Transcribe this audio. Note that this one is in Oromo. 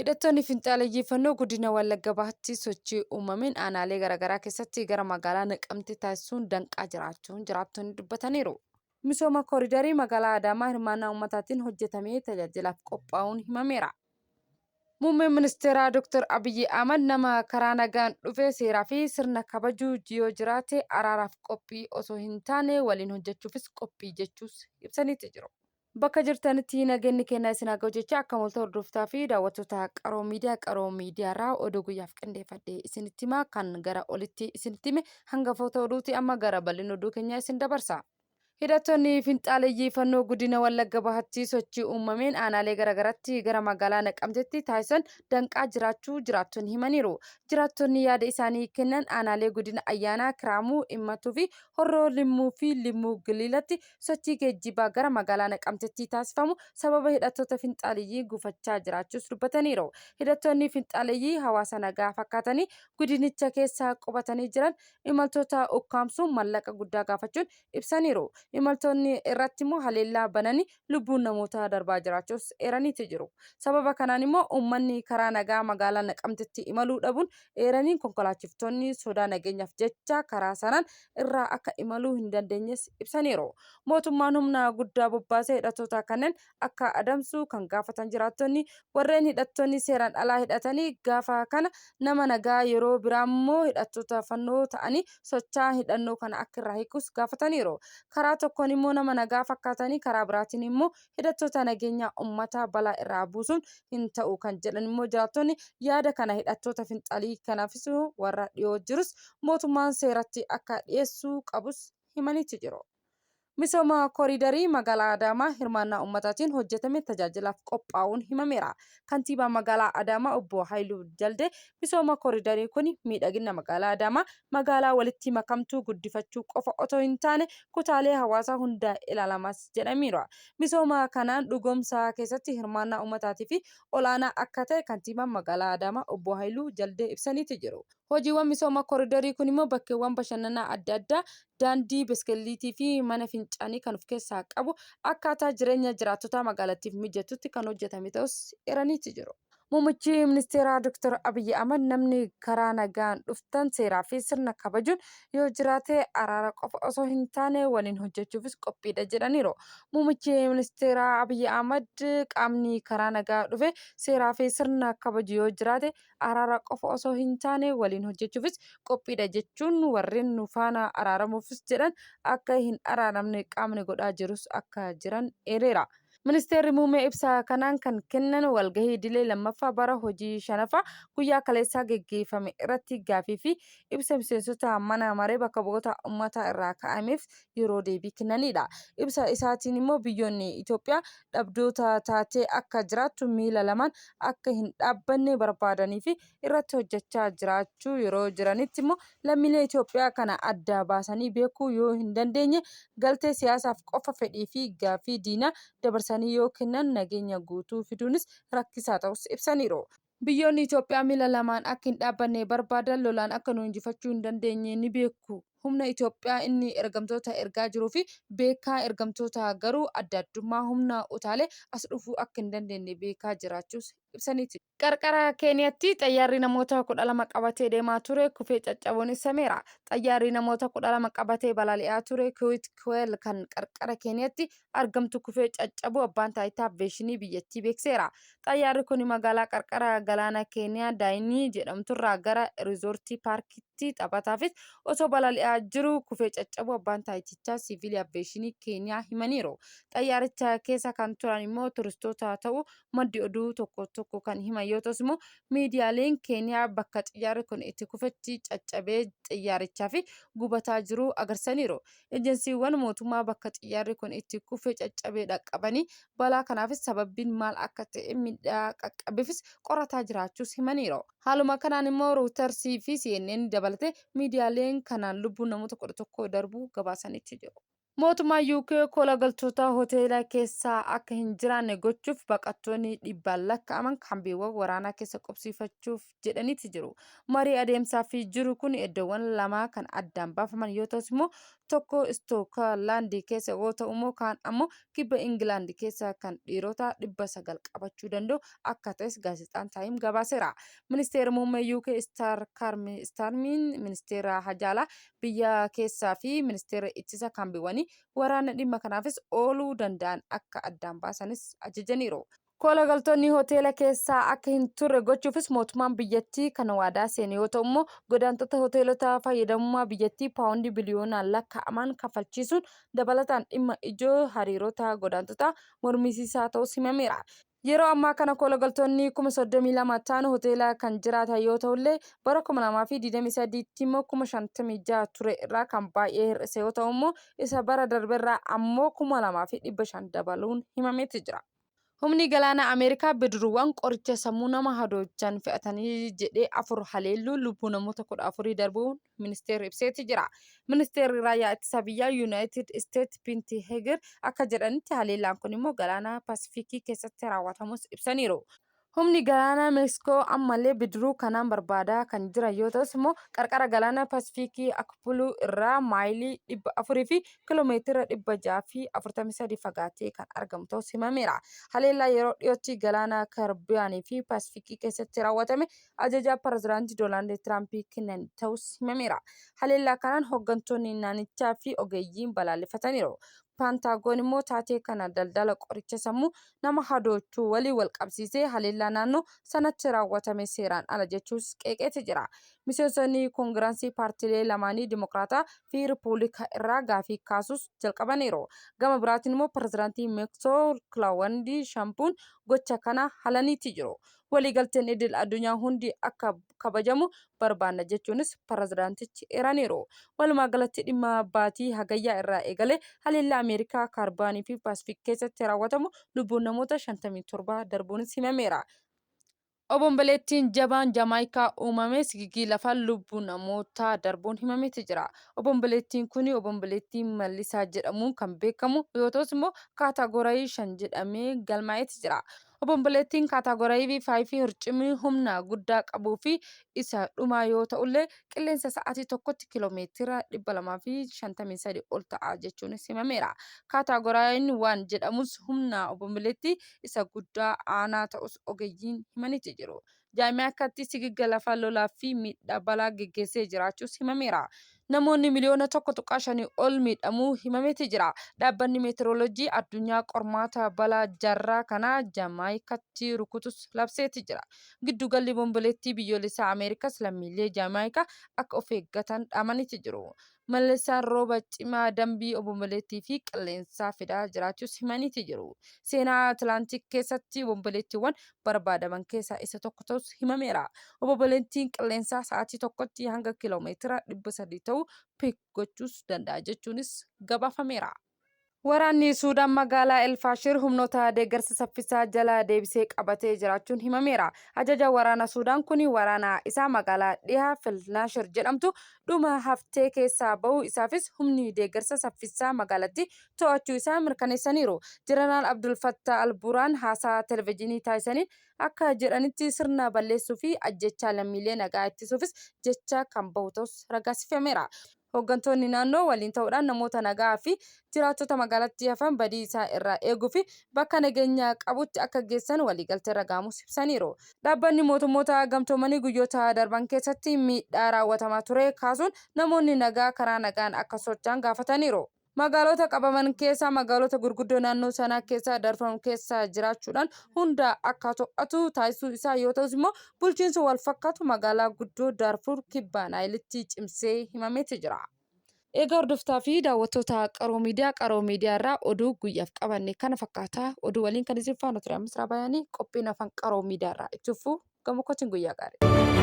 Hidhattoonni finxaaleyyii Fannoo godina Wallagga Bahaatti sochii uumameen aanaalee garaagaraa keessatti gara magaalaa Naqamtee taasisuun danqaa jiraachuun jiraattonni dubbataniiru. Misooma kooridarii magaalaa Adaamaa hirmaannaa uummataatiin hojjetamee tajaajilaaf qophaa'uun himameera. Muummeen Ministeeraa Dr. Abiyyi Ahmad nama karaa nagaan dhufe seeraa fi sirna kabaju yoo jiraate araaraaf qophii osoo hin taane waliin hojjechuufis qophii jechuus ibsaniiti jiru. Bakka jirtanitti nageenyi keenya isin haa ga'u jecha akka molta hordoftaa fi daawwattoota Qaroo Miidiyaa Qaroo Miidiyaa irraa oduu guyyaaf qindeeffadhe isinitti himaa kan gara olitti isinitti hime hangafoota oduuti amma gara bal'ina oduu keenyaa isin dabarsa. Hidhattoonni finxaaleyyii fannoo godina Wallagga Bahaatti sochii uumameen aanaalee garaagaratti gara magaalaa Naqamteetti taasisan danqaa jiraachuu jiraattonni himaniiru. Jiraattonni yaada isaanii kennan aanaalee godina Ayyaanaa, Kiraamuu, Immatuu fi Horroo Limmuu fi Limmuu Giliilatti sochii geejjibaa gara magaalaa Naqamtetti taasifamu sababa hidhattoota finxaaleyyii gufachaa jiraachuus dubbataniiru. Hidhattoonni finxaaleyyii hawaasa nagaa fakkaatanii godinicha keessa qubatanii jiran imaltoota ukkaamsuun mallaqa guddaa gaafachuun ibsaniiru. Imaltoonni irratti immoo haleellaa bananii lubbuun namootaa darbaa jiraachuus eeraniiti jiru. Sababa kanaan immoo uummanni karaa nagaa magaalaa Naqamtetti imaluu dhabuun eeraniin konkolaachiftoonni sodaa nageenyaaf jecha karaa sanaan irraa akka imaluu hin dandeenyes ibsaniiru. Mootummaan humna guddaa bobbaasee hidhattoota kanneen akka adamsu kan gaafatan jiraattonni warreen hidhattoonni seeraan alaa hidhatanii gaafa kana nama nagaa yeroo biraa immoo hidhattoota fannoo ta'anii sochaa hidhannoo kana akka irraa hiikus gaafataniiru. Karaa tokkoon immoo nama nagaa fakkaatanii karaa biraatiin immoo hidhattoota nageenyaa uummataa balaa irraa buusuun hin ta'u kan jedhan immoo jiraattonni yaada kana hidhattoota finxalii kanaafis warra dhiyoo jirus mootummaan seeratti akka dhiyeessuu qabus himaniiti jiru. Misooma kooriidarii magaalaa Adaamaa hirmaannaa uummataatiin hojjetame tajaajilaaf qophaa'uun himameera. Kantiibaa magaalaa Adaamaa obbo Haayiluu Jaldee misooma kooriidarii kun miidhagina magaalaa Adaamaa magaalaa walitti makamtuu guddifachuu qofa otoo hin taane kutaalee hawaasaa hunda ilaalamas jedhamiiru. Misooma kanaan dhugoomsaa keessatti hirmaannaa uummataatii fi olaanaa akka ta'e kantiibaan magaalaa Adaamaa obbo Haayiluu Jaldee ibsaniiti jiru. Hojiiwwan misooma kooriidarii kun immoo bakkeewwan bashannanaa adda addaa daandii biskilliitii fi mana fincaanii kan of keessaa qabu akkaataa jireenya jiraattotaa magaalattiif mijatutti kan hojjetame ta'us eeraniiti jiru. Muummichi ministeeraa Dr. Abiyyi Ahmad namni karaa nagaan dhuftan seeraa fi sirna kabajuun yoo jiraate araara qofa osoo hin taane waliin hojjechuufis qophiidha jedhaniiru. Muummichi ministeeraa Abiyyi Ahmad qaamni karaa nagaa dhufe seeraa fi sirna kabaju yoo jiraate araara qofa osoo hin taane waliin hojjechuufis qophiidha jechuun warreen nu faana araaramuufis jedhan akka hin araaramne qaamni godhaa jirus akka jiran eereera. Ministeerri muummee ibsa kanaan kan kennan walgahii idilee lammaffaa bara hojii shanaffaa guyyaa kaleessaa geggeeffame irratti gaafii fi ibsa miseensota mana maree bakka bu'oota uummataa irraa ka'ameef yeroo deebii kennanidha. Ibsa isaatiin immoo biyyoonni Itoophiyaa dhabdoota taatee akka jiraattu miila lamaan akka hin dhaabbanne barbaadanii fi irratti hojjechaa jiraachuu yeroo jiranitti immoo lammiilee Itoophiyaa kana adda baasanii beekuu yoo hin dandeenye galtee siyaasaaf qofa fedhii fi gaaffii diinaa dabarsanii yoo kennan nageenya guutuu fiduunis rakkisaa ta'us ibsaniiru. Biyyoonni Itoophiyaa miila lamaan akka hin dhaabbanne barbaadan lolaan akka nu injifachuu hin dandeenye ni beeku. Humna Itoophiyaa inni ergamtoota ergaa jiruu fi beekaa ergamtoota garuu adda addummaa humna utaalee as dhufuu akka hin dandeenye beekaa jiraachuus ibsaniiti. Qarqara Keeniyaatti xayyaarri namoota 12 qabatee deemaa ture kufee caccabuun ibsameera. Xayyaarri namoota 12 qabatee balali'aa ture Kuwit Kuweel kan qarqara Keeniyaatti argamtu kufee caccabuu abbaan taayitaa aviyeeshinii biyyattii beekseera. Xayyaarri kun magaalaa qarqara galaana Keeniyaa Daayinii jedhamturraa gara riizoortii paarkiitti taphataafis osoo balali'aa jiru kufee caccabuu abbaan taayitichaa siivilii aviyeeshinii Keeniyaa himaniiru. Xayyaaricha keessa kan turan immoo turistoota ta'uu maddi oduu tokko tokko kan himan yoo ta'us immoo miidiyaaleen Keeniyaa bakka xiyyaarri kun itti kufetti caccabee xiyyaarichaa fi gubataa jiru agarsiisaniiru. Ejensiiwwan mootummaa bakka xiyyaarri kun itti kufe caccabee dhaqqabanii balaa kanaafis sababbiin maal akka ta'e miidhaa qaqqabeefis qorataa jiraachuus himaniiru. Haaluma kanaan immoo Reuters fi CNN dabalatee miidiyaaleen kanaan lubbuun namoota 11 darbuu gabaasanitti jiru. Mootummaan UK kola galtoota hoteela keessa akka hin jiraanne gochuuf baqattoonni dhibbaan lakkaa'aman kaambiiwwan waraanaa keessa qubsiifachuuf jedhaniiti jiru. Marii adeemsaa fi jiru kun iddoowwan lamaa kan addaan baafaman yoo ta'us immoo Tokko Istookalaandi keessa yoo ta'u immoo kaan ammoo kibba Ingilaand keessa kan dhiirota 900 qabachuu danda'u akka ta'es gaazexaan Taayim gabaaseera. Ministeerri Muummee UK Istaarmiin ministeera hajaalaa biyya keessaa fi ministeera ittisa kaambiiwwanii waraana dhimma kanaafis ooluu danda'an akka addaan baasanis ajajaniiru. Koolagaltoonni hoteela keessaa akka hin turre gochuufis mootummaan biyyattii kan waadaa seene yoo ta'u immoo godaantota hoteelota fayyadamummaa biyyattii paawundii biliyoonaan lakkaa'aman kaffalchiisuun dabalataan dhimma ijoo hariirota godaantotaa mormisiisaa ta'us himameera. Yeroo ammaa kana koolagaltoonni 32,000 ta'an hoteela kan jiraatan yoo ta'ullee bara 2023tti immoo 56,000 ture irraa kan baay'ee hir'ise yoo ta'u immoo isa bara darberraa ammoo 2,500 dabaluun himameeti jira. Humni galaanaa Ameerikaa bidiruuwwan qoricha sammuu nama hadoochan fe'atanii jedhee afur haleelluun lubbuu namoota 14 darbuu ministeerri ibseeti jira. Ministeerri raayyaa ittisa biyyaa Yuunaayitid Isteet Piinti Heger akka jedhanitti haleellaan kun immoo galaana Pasifikii keessatti raawwatamus ibsaniiru. Humni galaanaa Meeksikoo ammallee bidiruu kanaan barbaadaa kan jiran yoo ta'us immoo qarqara galaana Pasifikii Akpuluu irraa maayilii 400 fi kiloomeetira 643 fagaatee kan argamu ta'us himameera. Haleellaa yeroo dhiyootti galaana Karibiyaanii fi Pasifikii keessatti raawwatame ajajaa pirezidaantii Doonaald Tiraampii kennan ta'us himameera. Haleellaa kanaan hooggantoonni naannichaa fi ogeeyyiin balaaleffataniiru. Paantaagoon immoo taatee kana daldala qoricha sammuu nama hadoochuu waliin walqabsiisee haleellaa naannoo sanatti raawwatame seeraan ala jechuus qeeqeeti jira. Miseensonni Koongiransii paartilee lamaanii Dimokiraataa fi Ripuulika irraa gaafii kaasuus jalqabaniiru. Gama biraatiin immoo pirezidaantii Meeksoo Kilaawandii Shampuun gocha kana halaniiti jiru. Waliigalteen idil addunyaa hundi akka kabajamu barbaanna jechuunis pirezidaantichi eeraniiru. Walumaa galatti dhimma baatii Hagayyaa irraa eegalee haleellaa Ameerikaa Kaarbaanii fi Paasifik keessatti raawwatamu lubbuun namoota 57 darbuunis himameera. Obomboleettiin jabaan Jamaayikaa uumame sigigii lafaa lubbuu namootaa darbuun himameeti jira. Obomboleettiin kun obomboleettii Mallisaa jedhamuun kan beekamu yoo ta'us immoo kaataagorii 5 jedhamee galmaa'eeti jira. Obomboleettiin kaataagorii 5 hurcimii humna guddaa qabuu fi isa dhumaa yoo ta'ullee qilleensa sa'aatii tokkotti kiiloomeetira 253 ol ta'a jechuunis himameera. Kaataagoraayin waan jedhamus humna obomboleettii isa guddaa aanaa ta'us ogeeyyiin himaniiti jiru. Jaamaayikaatti sigigga lafaa lolaa fi miidhaa balaa geggeessee jiraachuus himameera. Namoonni miliyoona 1.5 ol miidhamuu himameeti jira. Dhaabbanni Meetiroolojii addunyaa qormaata balaa jaarraa kanaa Jaamaayikaatti rukutus labseeti jira. Giddugalli bomboleettii biyyoolessaa Ameerikaas lammiilee Jaamaayikaa akka of eeggatan dhaamaniiti jiru. Mallasaan rooba cimaa dambii obomboleettii fi qilleensaa fidaa jiraachuus himaniiti jiru. Seenaa Atilaantik keessatti obomboleettiiwwan barbaadaman keessaa isa tokko ta'us himameera. Obomboleettiin qilleensaa sa'aatii tokkotti hanga kiiloomeetira 300 ta'u piik gochuus danda'a jechuunis gabaafameera. Waraanni Suudaan magaalaa El Faashir humnoota deeggarsa saffisaa jala deebisee qabatee jiraachuun himameera. Ajaja waraana Suudaan kun waraana isaa magaalaa dhiha Filnaashir jedhamtu dhuma haftee keessaa bahuu isaafis humni deeggarsa saffisaa magaalattii to'achuu isaa mirkaneessaniiru. Jeneraal Abdul Fattah Al-Burhaan haasaa televijiinii taasisaniin akka jedhanitti sirna balleessuu fi ajjeechaa lammiilee nagaa ittisuufis jecha kan bahu ta'us raggaasifameera. Hooggantoonni naannoo waliin ta'uudhaan namoota nagaa fi jiraattota magaalattii hafan badii isaa irraa eeguu fi bakka nageenya qabutti akka geessan waliigalteerra ga'amus ibsaniiru. Dhaabbanni mootummoota gamtoomanii guyyoota darban keessatti miidhaa raawwatamaa ture kaasuun namoonni nagaa karaa nagaan akka socho'an gaafataniiru. Magaalota qabaman keessaa magaalota gurguddoo naannoo sanaa keessa darfamu keessa jiraachuudhaan hunda akka to'atu taasisuu isaa yoo ta'us immoo bulchiinsa wal fakkaatu magaalaa guddoo Daarfuur kibba Naayilitti cimsee himameeti jira. Egaa hordoftaa fi daawwattoota Qaroo Miidiyaa, Qaroo Miidiyaa irraa oduu guyyaaf qabanne kana fakkaata. Oduu waliin kan isin faana ture Ammisraa Bayaanii qophiin afaan Qaroo Miidiyaa irraa itti fufuu gama kootiin guyyaa gaarii.